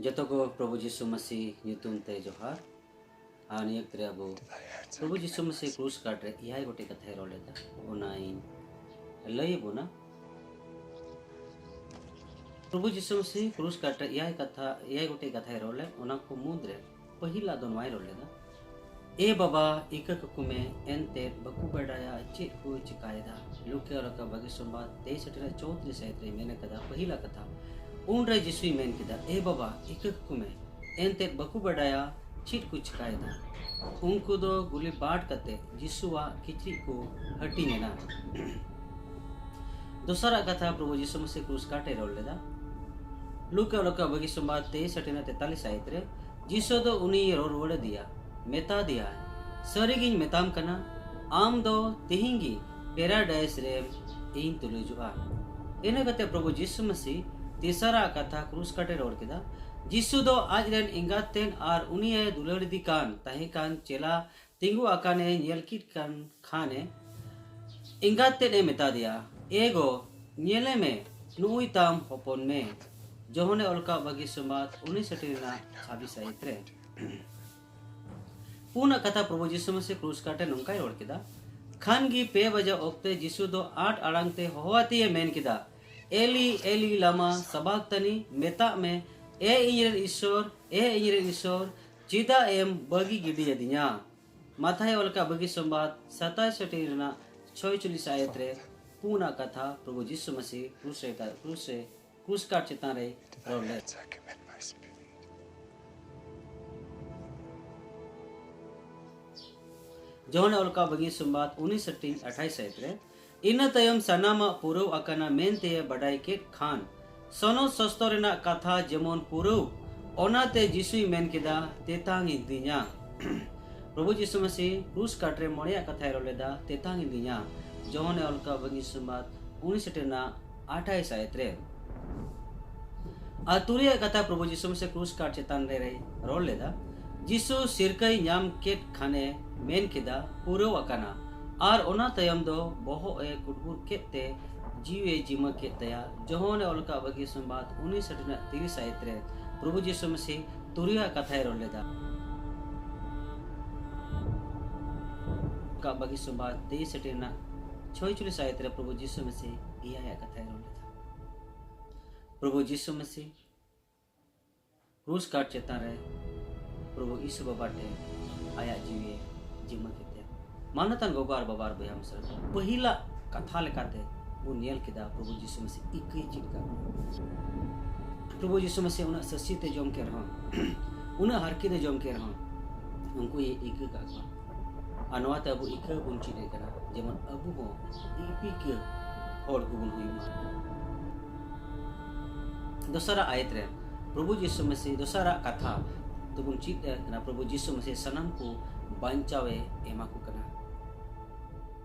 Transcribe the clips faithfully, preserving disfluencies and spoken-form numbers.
ᱡᱚᱛᱚ ᱠᱚ ᱯᱨᱚᱵᱷᱩ ᱡᱤᱥᱩ ᱢᱟᱹᱥᱤ ᱧᱩᱛᱩᱢ ᱛᱮ ᱡᱚᱦᱟᱨ᱾ ᱟᱨ ᱱᱤᱭᱟᱹ ᱚᱠᱛᱮ ᱨᱮ ᱟᱵᱚ ᱯᱨᱚᱵᱷᱩ ᱡᱤᱥᱩ ᱢᱟᱹᱥᱤ ᱠᱨᱩᱥ ᱠᱟᱴ ᱨᱮ ᱮᱭᱟᱭ ᱜᱚᱴᱮᱡ ᱠᱟᱛᱷᱟᱭ ᱨᱚᱲ ᱞᱮᱫᱟ, ᱚᱱᱟᱧ ᱞᱟᱹᱭ ᱟᱵᱚᱱᱟ᱾ ᱯᱨᱚᱵᱷᱩ ᱡᱤᱥᱩ ᱢᱟᱹᱥᱤ ᱠᱨᱩᱥ ᱠᱟᱴ ᱨᱮ ᱮᱭᱟᱭ ᱠᱟᱛᱷᱟ, ᱮᱭᱟᱭ ᱜᱚᱴᱮᱡ ᱠᱟᱛᱷᱟᱭ ᱨᱚᱲ ᱞᱮᱫ, ᱚᱱᱟ ᱠᱚ ᱢᱩᱫᱽ ᱨᱮ ᱯᱟᱹᱦᱤᱞᱟᱜ ᱫᱚ ᱱᱚᱣᱟᱭ ᱨᱚᱲ ᱞᱮᱫᱟ, "ᱮ ᱵᱟᱵᱟ, ᱤᱠᱟᱹ ᱠᱟᱠᱚ ᱢᱮ, ᱮᱱᱛᱮᱫ ᱵᱟᱠᱚ ᱵᱟᱰᱟᱭᱟ ᱪᱮᱫ ᱠᱚ ᱪᱤᱠᱟᱭᱮᱫᱟ᱾" ᱞᱩᱠᱟ ᱚᱞ ᱟᱠᱟᱫ ᱵᱷᱟᱹᱜᱤ ᱥᱚᱢᱵᱟᱫ ᱛᱮᱭᱤᱥ ᱟᱴᱷᱟᱨᱚ ᱪᱳᱭᱛᱨᱤᱥ ᱥᱟᱭᱤᱛ ᱨᱮ ᱢᱮᱱ ᱟᱠᱟᱫᱟ, ᱯᱟᱹᱦᱤᱞᱟᱜ ᱠᱟᱛᱷᱟ, ᱩᱱᱨᱮ ᱡᱤᱥᱩᱭ ᱢᱮᱱ ᱠᱮᱫᱟ, "ᱮ ᱵᱟᱵᱟ, ᱤᱠᱟᱹ ᱠᱟᱠᱚ ᱢᱮ, ᱮᱱᱛᱮᱫ ᱵᱟᱠᱚ ᱵᱟᱰᱟᱭᱟ ᱪᱮᱫ ᱠᱚ ᱪᱤᱠᱟᱭᱮᱫᱟ᱾" ᱩᱱᱠᱩ ᱫᱚ ᱜᱩᱞᱤ ᱵᱟᱴ ᱠᱟᱛᱮ ᱡᱤᱥᱩᱣᱟᱜ ᱠᱤᱪᱨᱤᱡ ᱠᱚ ᱦᱟᱹᱴᱤᱧ ᱮᱱᱟ᱾ ᱫᱚᱥᱟᱨᱟᱜ ᱠᱟᱛᱷᱟ ᱯᱨᱚᱵᱷᱩ ᱡᱤᱥᱩ ᱢᱟᱹᱥᱤ ᱠᱨᱩᱥ ᱠᱟᱴ ᱨᱮ ᱨᱚᱲ ᱞᱮᱫᱟ᱾ ᱞᱩᱠᱟ ᱚᱞ ᱟᱠᱟᱫ ᱵᱷᱟᱹᱜᱤ ᱥᱚᱢᱵᱟᱫ ᱛᱮᱭᱤᱥ ᱟᱴᱷᱟᱨᱚ ᱛᱮᱛᱟᱞᱤᱥ ᱥᱟᱭᱤᱛ ᱨᱮ ᱡᱤᱥᱩ ᱫᱚ ᱩᱱᱤᱭ ᱨᱚᱲ ᱨᱩᱣᱟᱹᱲ ᱟᱫᱮᱭᱟ, ᱢᱮᱛᱟ ᱫᱮᱭᱟᱭ, "ᱥᱟᱹᱨᱤᱜᱤᱧ ᱢᱮᱛᱟᱢ ᱠᱟᱱᱟ, ᱟᱢ ᱫᱚ ᱛᱤᱦᱤᱧ ᱜᱮ ᱯᱮᱨᱟᱰᱟᱭᱤᱥ ᱨᱮᱢ ᱤᱧ ᱛᱩᱞᱩᱡᱚᱜᱼᱟ᱾" ᱤᱱᱟᱹ ᱠᱟᱛᱮ ᱯᱨᱚᱵᱷᱩ ᱡᱤᱥᱩ ᱢᱟᱹᱥᱤ ᱛᱮᱥᱟᱨᱟᱜ ᱠᱟᱛᱷᱟ ᱠᱨᱩᱥ ᱠᱟᱴ ᱨᱮ ᱨᱚᱲ ᱠᱮᱫᱟ᱾ ᱡᱤᱥᱩ ᱫᱚ ᱟᱡ ᱨᱮᱱ ᱮᱸᱜᱟᱛ ᱛᱮᱫ ᱟᱨ ᱩᱱᱤᱭᱮ ᱫᱩᱞᱟᱹᱲ ᱤᱫᱤ ᱠᱟᱱ ᱛᱟᱦᱮᱸ ᱠᱟᱱ ᱪᱮᱞᱟ ᱛᱤᱸᱜᱩ ᱟᱠᱟᱱᱮ ᱧᱮᱞ ᱠᱮᱫ ᱠᱟᱱ ᱠᱷᱟᱱᱮ ᱮᱸᱜᱟᱛ ᱛᱮᱫ ᱮ ᱢᱮᱛᱟ ᱫᱮᱭᱟ, "ᱮ ᱜᱚ, ᱧᱮᱞᱮ ᱢᱮ, ᱱᱩᱜᱼᱩᱭ ᱛᱟᱢ ᱦᱚᱯᱚᱱ ᱢᱮ᱾" ᱡᱚᱦᱚᱱᱮ ᱚᱞ ᱠᱟᱜ ᱵᱷᱟᱹᱜᱤ ᱥᱚᱢᱵᱟᱫ ᱩᱱᱤᱥ ᱟᱹᱴᱤ ᱨᱮᱱᱟᱜ ᱪᱷᱟᱵᱤᱥ ᱥᱟᱭᱤᱛ ᱨᱮ᱾ ᱯᱩᱱᱟᱜ ᱠᱟᱛᱷᱟ ᱯᱨᱚᱵᱷᱩ ᱡᱤᱥᱩ ᱢᱟᱹᱥᱤ ᱠᱨᱩᱥ ᱠᱟᱴ ᱨᱮ ᱱᱚᱝᱠᱟᱭ ᱨᱚᱲ ᱠᱮᱫᱟ, ᱠᱷᱟᱱ ᱜᱮ ᱯᱮ ᱵᱟᱡᱟ ᱚᱠᱛᱮ ᱡᱤᱥᱩ ᱫᱚ ᱟᱸᱴ ᱟᱲᱟᱝ ᱛᱮ ᱦᱚᱦᱚ ᱟᱛᱮᱭᱮ ᱢᱮᱱ ᱠᱮᱫᱟ, "ᱮᱞᱤ, ᱮᱞᱤ, ᱞᱟᱢᱟ ᱥᱟᱵᱟᱠᱛᱟᱱᱤ?" ᱢᱮᱛᱟᱜ ᱢᱮ, "ᱮ ᱤᱧ ᱨᱮᱱ ᱤᱥᱥᱚᱨ, ᱮ ᱤᱧ ᱨᱮᱱ ᱤᱥᱥᱚᱨ, ᱪᱮᱫᱟᱜ ᱮᱢ ᱵᱟᱹᱜᱤ ᱜᱤᱰᱤᱭᱟᱫᱤᱧᱟ?" ᱢᱟᱛᱷᱟᱭ ᱚᱞ ᱠᱟᱜ ᱵᱷᱟᱹᱜᱤ ᱥᱚᱢᱵᱟᱫ ᱥᱟᱛᱟᱭᱤᱥ ᱟᱹᱴᱤ ᱨᱮᱱᱟᱜ ᱪᱷᱚᱭᱪᱚᱞᱞᱤᱥ ᱟᱭᱟᱛ ᱨᱮ ᱯᱩᱱᱟᱜ ᱠᱟᱛᱷᱟ ᱯᱨᱚᱵᱷᱩ ᱡᱤᱥᱩ ᱢᱟᱹᱥᱤ ᱠᱨᱩᱥ ᱨᱮ, ᱠᱨᱩᱥ ᱨᱮ, ᱠᱨᱩᱥ ᱠᱟᱴ ᱪᱮᱛᱟᱱ ᱨᱮ ᱨᱚᱲ ᱞᱮᱫ᱾ ᱡᱚᱦᱚᱱᱮ ᱚᱞ ᱠᱟᱜ ᱵᱷᱟᱹᱜᱤ ᱥᱚᱢᱵᱟᱫ ᱩᱱᱤᱥ ᱟᱹᱴᱤ ᱟᱴᱷᱟᱭᱤᱥ ᱥᱟᱭᱤᱛ ᱨᱮ, ᱤᱱᱟᱹ ᱛᱟᱭᱚᱢ ᱥᱟᱱᱟᱢᱟᱜ ᱯᱩᱨᱟᱹᱣ ᱟᱠᱟᱱᱟ ᱢᱮᱱᱛᱮᱭᱮ ᱵᱟᱰᱟᱭ ᱠᱮᱫ ᱠᱷᱟᱱ, ᱥᱚᱱᱚᱛ ᱥᱚᱥᱛᱚ ᱨᱮᱱᱟᱜ ᱠᱟᱛᱷᱟ ᱡᱮᱢᱚᱱ ᱯᱩᱨᱟᱹᱣ, ᱚᱱᱟᱛᱮ ᱡᱤᱥᱩᱭ ᱢᱮᱱ ᱠᱮᱫᱟ, "ᱛᱮᱛᱟᱝ ᱤᱫᱤᱧᱟ᱾" ᱯᱨᱚᱵᱷᱩ ᱡᱤᱥᱩ ᱢᱟᱹᱥᱤ ᱠᱨᱩᱥ ᱠᱟᱴ ᱨᱮ ᱢᱚᱬᱮᱭᱟᱜ ᱠᱟᱛᱷᱟᱭ ᱨᱚᱲ ᱞᱮᱫᱟ, "ᱛᱮᱛᱟᱝ ᱤᱫᱤᱧᱟ", ᱡᱚᱦᱚᱱᱮ ᱚᱞ ᱠᱟᱜ ᱵᱷᱟᱹᱜᱤ ᱥᱚᱢᱵᱟᱫ ᱩᱱᱤᱥ ᱨᱮᱱᱟᱜ ᱟᱴᱷᱟᱭᱤᱥ ᱟᱭᱟᱛ ᱨᱮ᱾ ᱟᱨ ᱛᱩᱨᱩᱭᱟᱜ ᱠᱟᱛᱷᱟ ᱯᱨᱚᱵᱷᱩ ᱡᱤᱥᱩ ᱢᱟᱹᱥᱤ ᱠᱨᱩᱥ ᱠᱟᱴ ᱪᱮᱛᱟᱱ ᱨᱮᱭ ᱨᱚᱲ ᱞᱮᱫᱟ᱾ ᱡᱤᱥᱩ ᱥᱤᱨᱠᱟᱹᱭ ᱧᱟᱢ ᱠᱮᱫ ᱠᱷᱟᱱᱮ ᱢᱮᱱ ᱠᱮᱫᱟ, "ᱯᱩᱨᱟᱹᱣ ᱟᱠᱟᱱᱟ", ᱟᱨ ᱚᱱᱟ ᱛᱟᱭᱚᱢ ᱫᱚ ᱵᱚᱦᱚᱜ ᱮ ᱠᱩᱴᱵᱩᱨ ᱠᱮᱫ ᱛᱮ ᱡᱤᱣᱤ ᱡᱤᱢᱟᱹ ᱠᱮᱫ ᱛᱟᱭᱟ᱾ ᱡᱚᱦᱚᱱ ᱮ ᱚᱞ ᱠᱟᱜ ᱵᱷᱟᱹᱜᱤ ᱥᱚᱢᱵᱟᱫ ᱩᱱᱤᱥ ᱨᱮᱱᱟᱜ ᱛᱤᱨᱤᱥ ᱥᱟᱭᱤᱛ ᱨᱮ ᱯᱨᱚᱵᱷᱩ ᱡᱤᱥᱩ ᱢᱟᱹᱥᱤ ᱛᱩᱨᱩᱭᱟᱜ ᱠᱟᱛᱷᱟᱭ ᱨᱚᱲ ᱞᱮᱫᱟ᱾ ᱠᱟᱜ ᱵᱷᱟᱹᱜᱤ ᱥᱚᱢᱵᱟᱫ ᱛᱮᱭᱤᱥ ᱨᱮᱱᱟᱜ ᱪᱷᱚᱭᱪᱚᱞᱞᱤᱥ ᱥᱟᱭᱤᱛ ᱨᱮ ᱯᱨᱚᱵᱷᱩ ᱡᱤᱥᱩ ᱢᱟᱹᱥᱤ ᱮᱭᱟᱭᱟᱜ ᱠᱟᱛᱷᱟᱭ ᱨᱚᱲ ᱞᱮᱫᱟ᱾ ᱯᱨᱚᱵᱷᱩ ᱡᱤᱥᱩ ᱢᱟᱹᱥᱤ ᱠᱨᱩᱥ ᱠᱟᱴ ᱪᱮᱛᱟᱱ ᱨᱮ ᱯᱨᱚᱵᱷᱩ ᱤᱥᱩ ᱵᱟᱵᱟ ᱴᱷᱮᱱ ᱟᱭᱟᱜ ᱡᱤᱣᱤ ᱡᱤᱢᱟᱹ ᱠᱮᱫ ᱛᱟᱭᱟ᱾ ᱢᱟᱱᱚᱛᱟᱱ ᱜᱚᱜᱚ ᱟᱨ ᱵᱟᱵᱟ ᱟᱨ ᱵᱚᱭᱦᱟ ᱢᱤᱥᱨᱟ ᱠᱚ, ᱯᱟᱹᱦᱤᱞᱟᱜ ᱠᱟᱛᱷᱟ ᱞᱮᱠᱟᱛᱮ ᱵᱚᱱ ᱧᱮᱞ ᱠᱮᱫᱟ, ᱯᱨᱚᱵᱷᱩ ᱡᱤᱥᱩ ᱢᱟᱹᱥᱤ ᱤᱠᱟᱹᱭ ᱪᱮᱫ ᱠᱟᱜ ᱠᱚᱣᱟ᱾ ᱯᱨᱚᱵᱷᱩ ᱡᱤᱥᱩ ᱢᱟᱹᱥᱤ ᱩᱱᱟᱹᱜ ᱥᱟᱹᱥᱤ ᱛᱮ ᱡᱚᱢ ᱠᱮᱫ ᱨᱮᱦᱚᱸ, ᱩᱱᱟᱹᱜ ᱦᱟᱨᱠᱮᱛ ᱮ ᱡᱚᱢ ᱠᱮᱫ ᱨᱮᱦᱚᱸ, ᱩᱱᱠᱩ ᱤᱠᱟᱹ ᱠᱟᱜ ᱠᱚᱣᱟ᱾ ᱟᱨ ᱱᱚᱣᱟᱛᱮ ᱟᱵᱚ ᱤᱠᱟᱹ ᱵᱚᱱ ᱪᱮᱫ ᱮᱫ ᱠᱟᱱᱟ, ᱡᱮᱢᱚᱱ ᱟᱵᱚ ᱦᱚᱸ ᱤᱯᱤᱠᱟᱹ ᱦᱚᱲ ᱠᱚᱵᱚᱱ ᱦᱩᱭᱩᱜ ᱢᱟ᱾ ᱫᱚᱥᱟᱨᱟᱜ ᱟᱭᱟᱛ ᱨᱮ ᱯᱨᱚᱵᱷᱩ ᱡᱤᱥᱩ ᱢᱟᱹᱥᱤ, ᱫᱚᱥᱟᱨᱟᱜ ᱠᱟᱛᱷᱟ ᱛᱮᱵᱚᱱ ᱪᱮᱫ ᱮᱫ ᱠᱟᱱᱟ, ᱯᱨᱚᱵᱷᱩ ᱡᱤᱥᱩ ᱢᱟᱹᱥᱤ ᱥᱟᱱᱟᱢ ᱠᱚ ᱵᱟᱧᱪᱟᱣ ᱮ ᱮᱢᱟ ᱠᱚ ᱠᱟᱱᱟ᱾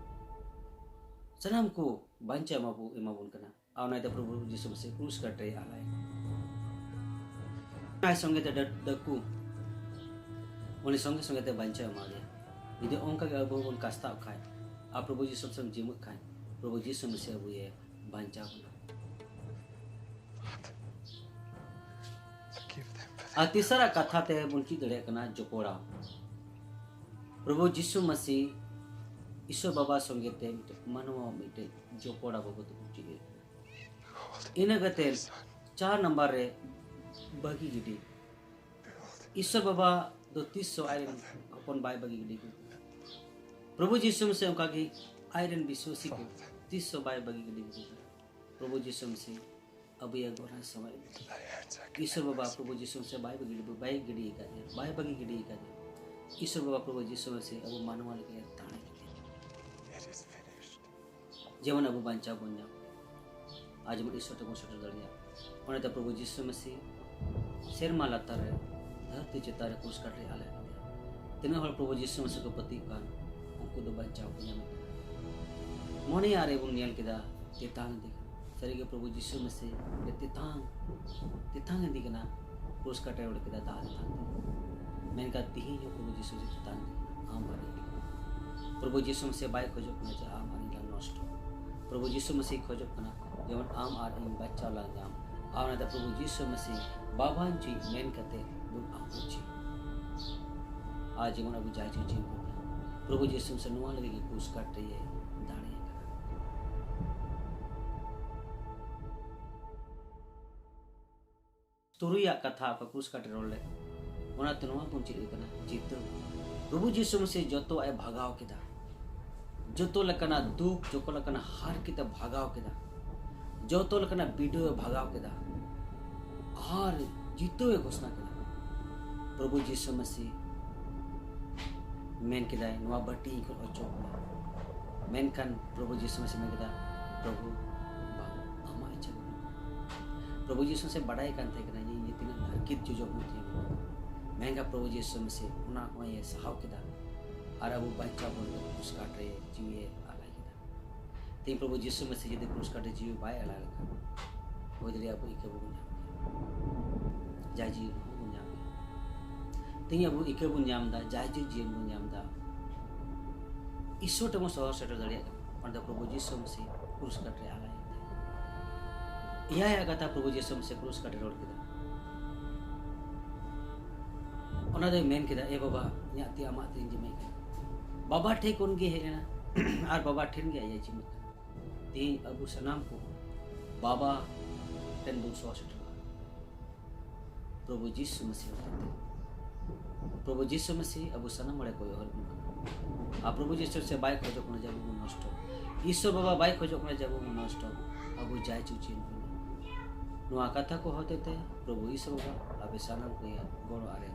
ᱥᱟᱱᱟᱢ ᱠᱚ ᱵᱟᱧᱪᱟᱣ ᱮᱢᱟ ᱵᱚ-, ᱮᱢᱟ ᱵᱚᱱ ᱠᱟᱱᱟ᱾ ᱟᱨ ᱚᱱᱟ ᱤᱭᱟᱹᱛᱮ ᱯᱨᱚᱵᱷᱩ ᱡᱤᱥᱩ ᱢᱟᱹᱥᱤ ᱠᱨᱩᱥ ᱠᱟᱴ ᱨᱮ ᱟᱞᱟᱭ ᱟᱭ ᱥᱚᱸᱜᱮ ᱛᱮ ᱰᱟ-, ᱰᱟᱹᱠᱩ, ᱩᱱᱤ ᱥᱚᱸᱜᱮ ᱥᱚᱸᱜᱮ ᱛᱮ ᱵᱟᱧᱪᱟᱣ ᱮᱢᱟ ᱫᱮᱭᱟ᱾ ᱡᱩᱫᱤ ᱚᱱᱠᱟ ᱜᱮ ᱟᱵᱚ ᱦᱚᱸᱵᱚᱱ ᱠᱟᱥᱛᱟᱣ ᱠᱷᱟᱱ ᱟᱨ ᱯᱨᱚᱵᱷᱩ ᱡᱤᱥᱩ ᱥᱟᱶ ᱡᱤᱢᱟᱹᱜ ᱠᱷᱟᱱ, ᱯᱨᱚᱵᱷᱩ ᱡᱤᱥᱩ ᱢᱟᱹᱥᱤ ᱟᱵᱚᱭᱮ ᱵᱟᱧᱪᱟᱣ ᱵᱚᱱᱟ᱾ ᱟᱨ ᱛᱮᱥᱟᱨᱟᱜ ᱠᱟᱛᱷᱟ ᱛᱮ ᱵᱚᱱ ᱪᱮᱫ ᱫᱟᱲᱮᱭᱟᱜ ᱠᱟᱱᱟ ᱡᱚᱯᱚᱲᱟᱣ᱾ ᱯᱨᱚᱵᱷᱩ ᱡᱤᱥᱩ ᱢᱟᱹᱥᱤ ᱤᱥᱚᱨ ᱵᱟᱵᱟ ᱥᱚᱸᱜᱮ ᱛᱮ ᱢᱤᱫᱴᱮᱱ ᱢᱟᱱᱣᱟ ᱢᱤᱫᱴᱮᱱ ᱡᱚᱯᱚᱲᱟᱣ ᱵᱟᱵᱚᱫ ᱛᱮᱵᱚᱱ ᱪᱮᱫ ᱫᱟᱲᱮᱭᱟᱜ ᱠᱟᱱᱟ᱾ ᱤᱱᱟᱹ ᱠᱟᱛᱮ ᱪᱟᱨ ᱱᱟᱢᱵᱟᱨ ᱨᱮ ᱵᱟᱹᱜᱤ ᱜᱤᱰᱤ᱾ ᱤᱥᱚᱨ ᱵᱟᱵᱟ ᱫᱚ ᱛᱤᱥ ᱦᱚᱸ ᱟᱡᱨᱮᱱ ᱦᱚᱯᱚᱱ ᱵᱟᱭ ᱵᱟᱹᱜᱤ ᱜᱤᱰᱤ ᱠᱚ᱾ ᱯᱨᱚᱵᱷᱩ ᱡᱤᱥᱩ ᱢᱟᱹᱥᱤ ᱚᱱᱠᱟ ᱜᱮ ᱟᱡᱨᱮᱱ ᱵᱤᱥᱣᱟᱥᱤ ᱠᱚ ᱛᱤᱥ ᱦᱚᱸ ᱵᱟᱭ ᱵᱟᱹᱜᱤ ᱜᱤᱰᱤ ᱠᱚ᱾ ᱯᱨᱚᱵᱷᱩ ᱡᱤᱥᱩ ᱢᱟᱹᱥᱤ ᱟᱵᱚᱭᱟᱜ ᱜᱚᱨᱟ ᱥᱚᱢᱚᱭ ᱤᱥᱚᱨ ᱵᱟᱵᱟ ᱯᱨᱚᱵᱷᱩ ᱡᱤᱥᱩ ᱢᱟᱹᱥᱤ ᱵᱟᱭ ᱵᱟᱹᱜᱤ, ᱵᱟᱭ ᱜᱤᱰᱤ ᱟᱠᱟᱫ ᱞᱮᱭᱟ, ᱵᱟᱭ ᱵᱟᱹᱜᱤ ᱜᱤᱰᱤ ᱟᱠᱟᱫ ᱞᱮᱭᱟ᱾ ᱤᱥᱚᱨ ᱵᱟᱵᱟ ᱯᱨᱚᱵᱷᱩ ᱡᱤᱥᱩ ᱢᱟᱹᱥᱤ ᱟᱵᱚ ᱢᱟᱱᱣᱟ ᱞᱟᱹᱜᱤᱫ ᱮ ᱫᱟᱱ ᱟᱠᱟᱫ ᱞᱮᱭᱟ᱾ ᱡᱮᱢᱚᱱ ᱟᱵᱚ ᱵᱟᱧᱪᱟᱣ ᱵᱚᱱ ᱧᱟᱢ ᱟᱨ ᱡᱮᱢᱚᱱ ᱤᱥᱚᱨ ᱴᱷᱮᱱ ᱵᱚᱱ ᱥᱮᱴᱮᱨ ᱫᱟᱲᱮᱭᱟᱜᱼᱟ᱾ ᱚᱱᱟᱛᱮ ᱯᱨᱚᱵᱷᱩ ᱡᱤᱥᱩ ᱢᱟᱹᱥᱤ ᱥᱮᱨᱢᱟ ᱞᱟᱛᱟᱨ ᱨᱮ, ᱫᱷᱟᱹᱨᱛᱤ ᱪᱮᱛᱟᱱ ᱨᱮ ᱠᱨᱩᱥ ᱠᱟᱴ ᱨᱮ ᱟᱞᱟᱭ ᱠᱮᱫᱮᱭᱟ᱾ ᱛᱤᱱᱟᱹᱜ ᱦᱚᱲ ᱯᱨᱚᱵᱷᱩ ᱡᱤᱥᱩ ᱢᱟᱹᱥᱤ ᱠᱚ ᱯᱟᱹᱛᱤᱜ ᱠᱟᱱ, ᱩᱱᱠᱩ ᱫᱚ ᱵᱟᱧᱪᱟᱣ ᱠᱚ ᱧᱟᱢᱮᱫ ᱠᱟᱱᱟ᱾ ᱢᱚᱬᱮᱭᱟᱜ ᱨᱮ ᱵᱚᱱ ᱧᱮᱞ ᱠᱮᱫᱟ ᱛᱮᱛᱟᱝ ᱤᱫᱤ ᱠᱟᱱᱟ᱾ ᱥᱟᱹᱨᱤᱜᱮ ᱯᱨᱚᱵᱷᱩ ᱡᱤᱥᱩ ᱢᱟᱹᱥᱤ ᱟᱹᱰᱤ ᱛᱮᱛᱟᱝ, ᱛᱮᱛᱟᱝ ᱤᱫᱤ ᱠᱟᱱᱟ ᱠᱨᱩᱥ ᱠᱟᱴ ᱨᱮ ᱚᱰᱚᱠ ᱠᱮᱫᱟ ᱫᱟᱜ ᱛᱮᱛᱟᱝ ᱛᱮ᱾ ᱢᱮᱱᱠᱷᱟᱱ ᱛᱤᱦᱤᱧ ᱦᱚᱸ ᱯᱨᱚᱵᱷᱩ ᱡᱤᱥᱩ ᱢᱟᱹᱥᱤ ᱛᱮᱛᱟᱝ ᱤᱫᱤ ᱠᱟᱱᱟ ᱟᱢ ᱟᱨ ᱤᱧ᱾ ᱯᱨᱚᱵᱷᱩ ᱡᱤᱥᱩ ᱢᱟᱹᱥᱤ ᱵᱟᱭ ᱠᱷᱚᱡᱚᱜ ᱠᱟᱱᱟ ᱡᱮ ᱟᱢ ᱟᱨ ᱤᱧ ᱞᱟᱝ ᱱᱚᱥᱴᱚ᱾ ᱯᱨᱚᱵᱷᱩ ᱡᱤᱥᱩ ᱢᱟᱹᱥᱤ ᱠᱷᱚᱡᱚᱜ ᱠᱟᱱᱟ ᱡᱮᱢᱚᱱ ᱟᱢ ᱟᱨ ᱤᱧ ᱵᱟᱧᱪᱟᱣ ᱞᱟᱝ ᱧᱟᱢ᱾ ᱟᱨ ᱚᱱᱟᱛᱮ ᱯᱨᱚᱵᱷᱩ ᱡᱤᱥᱩ ᱢᱟᱹᱥᱤ ᱵᱟᱵᱟᱧ ᱪᱮᱫ ᱢᱮᱱ ᱠᱟᱛᱮ ᱵᱚᱱ ᱟᱯᱩᱪᱷᱤ᱾ ᱟᱨ ᱡᱮᱢᱚᱱ ᱟᱵᱚ ᱡᱟᱭ ᱪᱮᱫ ᱪᱮᱫ ᱵᱚᱱ ᱧᱟᱢ᱾ ᱯᱨᱚᱵᱷᱩ ᱡᱤᱥᱩ ᱢᱟᱹᱥᱤ ᱱᱚᱣᱟ ᱞᱟᱹᱜᱤᱫ ᱜᱮ ᱠᱨᱩᱥ ᱠᱟᱴ ᱨᱮᱭᱮ ᱫᱟᱲᱮ ᱟᱠᱟᱫᱟ᱾ ᱛᱩᱨᱩᱭᱟᱜ ᱠᱟᱛᱷᱟ ᱚᱠᱟ ᱠᱨᱩᱥ ᱠᱟᱴ ᱨᱮ ᱨᱚᱲ ᱞᱮᱫ, ᱚᱱᱟᱛᱮ ᱱᱚᱣᱟ ᱵᱚᱱ ᱪᱮᱫ ᱠᱟᱱᱟ, ᱡᱤᱛᱟᱹᱣ᱾ ᱯᱨᱚᱵᱷᱩ ᱡᱤᱥᱩ ᱢᱟᱹᱥᱤ ᱡᱚᱛᱚᱣᱟᱜ ᱮ ᱵᱷᱟᱜᱟᱣ ᱠᱮᱫᱟ᱾ ᱡᱚᱛᱚ ᱞᱮᱠᱟᱱᱟᱜ ᱫᱩᱠ, ᱡᱚᱛᱚ ᱞᱮᱠᱟᱱᱟᱜ ᱦᱟᱨᱠᱮᱛ ᱮ ᱵᱷᱟᱜᱟᱣ ᱠᱮᱫᱟ᱾ ᱡᱚᱛᱚ ᱞᱮᱠᱟᱱᱟᱜ ᱵᱤᱰᱟᱹᱣ ᱮ ᱵᱷᱟᱜᱟᱣ ᱠᱮᱫᱟ᱾ ᱟᱨ ᱡᱤᱛᱟᱹᱣ ᱮ ᱜᱷᱳᱥᱱᱟ ᱠᱮᱫᱟ᱾ ᱯᱨᱚᱵᱷᱩ ᱡᱤᱥᱩ ᱢᱟᱹᱥᱤ ᱢᱮᱱ ᱠᱮᱫᱟᱭ, "ᱱᱚᱣᱟ ᱵᱟᱹᱴᱤ ᱤᱧ ᱠᱷᱚᱱ ᱚᱪᱚᱜ ᱢᱮ᱾" ᱢᱮᱱᱠᱷᱟᱱ ᱯᱨᱚᱵᱷᱩ ᱡᱤᱥᱩ ᱢᱟᱹᱥᱤ ᱢᱮᱱ ᱠᱮᱫᱟ, "ᱯᱨᱚᱵᱷᱩ, ᱵᱟᱝ, ᱟᱢᱟᱜ ᱤᱪᱪᱷᱟ ᱵᱟᱹᱱᱩᱜ᱾" ᱯᱨᱚᱵᱷᱩ ᱡᱤᱥᱩ ᱢᱟᱹᱥᱤ ᱵᱟᱰᱟᱭ ᱠᱟᱱ ᱛᱟᱦᱮᱸ ᱠᱟᱱᱟ ᱡᱮ ᱤᱧ ᱡᱮ ᱛᱤᱱᱟᱹᱜ ᱦᱟᱨᱠᱮᱛ ᱡᱚᱡᱚᱢ ᱦᱩᱭᱩᱜ ᱛᱤᱧᱟ᱾ ᱢᱮᱱᱠᱷᱟᱱ ᱯᱨᱚᱵᱷᱩ ᱡᱤᱥᱩ ᱢᱟᱹᱥᱤ ᱚᱱᱟ ᱦᱚᱸᱭ ᱥᱟᱦᱟᱣ ᱠᱮᱫᱟ᱾ ᱟᱨ ᱟᱵᱚ ᱵᱟᱧᱪᱟᱣ ᱵᱚᱱ ᱞᱟᱹᱜᱤᱫ ᱠᱨᱩᱥ ᱠᱟᱴ ᱨᱮ ᱡᱤᱣᱤ ᱮ ᱟᱞᱟᱭ ᱠᱮᱫᱟ᱾ ᱛᱮᱦᱮᱧ ᱯᱨᱚᱵᱷᱩ ᱡᱤᱥᱩ ᱢᱟᱹᱥᱤ ᱡᱩᱫᱤ ᱠᱨᱩᱥ ᱠᱟᱴ ᱨᱮ ᱡᱤᱣᱤ ᱵᱟᱭ ᱟᱞᱟᱭ ᱞᱮᱠᱷᱟᱱ, ᱦᱩᱭ ᱫᱟᱲᱮᱭᱟᱜᱼᱟ ᱟᱵᱚ ᱤᱠᱟᱹ ᱵᱟᱵᱚᱱ ᱧᱟᱢ ᱠᱮᱭᱟ᱾ ᱡᱟᱭ ᱡᱤᱣᱤ ᱦᱚᱸ ᱵᱚᱱ ᱧᱟᱢ ᱠᱮᱭᱟ᱾ ᱛᱮᱦᱮᱧ ᱟᱵᱚ ᱤᱠᱟᱹ ᱵᱚᱱ ᱧᱟᱢ ᱮᱫᱟ, ᱡᱟᱭ ᱡᱤᱣᱤ ᱡᱤᱭᱚᱱ ᱵᱚᱱ ᱧᱟᱢ ᱮᱫᱟ᱾ ᱤᱥᱥᱚᱨ ᱴᱷᱮᱱ ᱵᱚᱱ ᱥᱚᱦᱚᱨ ᱥᱮᱴᱮᱨ ᱫᱟᱲᱮᱭᱟᱜ ᱠᱟᱱᱟ᱾ ᱚᱱᱟ ᱫᱚ ᱯᱨᱚᱵᱷᱩ ᱡᱤᱥᱩ ᱢᱟᱹᱥᱤ ᱠᱨᱩᱥ ᱠᱟᱴ ᱨᱮ ᱟᱞᱟᱭ ᱮᱱ ᱛᱮ᱾ ᱮᱭᱟᱭᱟᱜ ᱠᱟᱛᱷᱟ ᱯᱨᱚᱵᱷᱩ ᱡᱤᱥᱩ ᱢᱟᱹᱥᱤ ᱠᱨᱩᱥ ᱠᱟᱴ ᱨᱮ ᱨᱚᱲ ᱠᱮᱫᱟ᱾ ᱚᱱᱟ ᱫᱚᱭ ᱢᱮᱱ ᱠᱮᱫᱟ, "ᱮ ᱵᱟᱵᱟ, ᱤᱧᱟᱹᱜ ᱛᱤ ᱟᱢᱟᱜ ᱛᱤ ᱨᱤᱧ ᱡᱤᱢᱟᱹᱭ ᱠᱟᱱᱟ᱾" ᱵᱟᱵᱟ ᱴᱷᱮᱱ ᱠᱷᱚᱱ ᱜᱮ ᱦᱮᱡ ᱞᱮᱱᱟ ᱟᱨ ᱵᱟᱵᱟ ᱴᱷᱮᱱ ᱜᱮ ᱟᱭᱟᱜ ᱡᱤᱢᱟᱹ ᱠᱟᱱᱟ᱾ ᱛᱮᱦᱮᱧ ᱟᱵᱚ ᱥᱟᱱᱟᱢ ᱠᱚ ᱵᱟᱵᱟ ᱴᱷᱮᱱ ᱵᱚᱱ ᱥᱚᱦᱚᱨ ᱥᱮᱴᱮᱨᱚᱜᱼᱟ᱾ ᱯᱨᱚᱵᱷᱩ ᱡᱤᱥᱩ ᱢᱟᱹᱥᱤ ᱦᱚᱛᱮᱛᱮ᱾ ᱯᱨᱚᱵᱷᱩ ᱡᱤᱥᱩ ᱢᱟᱹᱥᱤ ᱟᱵᱚ ᱥᱟᱱᱟᱢ ᱦᱚᱲᱮ ᱠᱚᱭᱚᱜ ᱦᱚᱨ ᱵᱚᱱ ᱠᱟᱱᱟ᱾ ᱟᱨ ᱯᱨᱚᱵᱷᱩ ᱡᱤᱥᱩ ᱢᱟᱹᱥᱤ ᱵᱟᱭ ᱠᱷᱚᱡᱚᱜ ᱠᱟᱱᱟ ᱡᱮ ᱟᱵᱚ ᱵᱚᱱ ᱱᱚᱥᱴᱚ᱾ ᱤᱥᱥᱚᱨ ᱵᱟᱵᱟ ᱵᱟᱭ ᱠᱷᱚᱡᱚᱜ ᱠᱟᱱᱟ ᱡᱮ ᱟᱵᱚ ᱵᱚᱱ ᱱᱚᱥᱴᱚ᱾ ᱟᱵᱚ ᱡᱟᱭ ᱪᱩᱪᱤᱱ ᱵᱚᱱ᱾ ᱱᱚᱣᱟ ᱠᱟᱛᱷᱟ ᱠᱚ ᱦᱚᱛᱮᱛᱮ ᱯᱨᱚᱵᱷᱩ ᱤᱥᱥᱚᱨ ᱵᱟᱵᱟ ᱟᱵᱚ ᱥᱟᱱᱟᱢ ᱠᱚᱭᱟᱜ ᱜᱚᱲᱚ ᱟᱨᱮ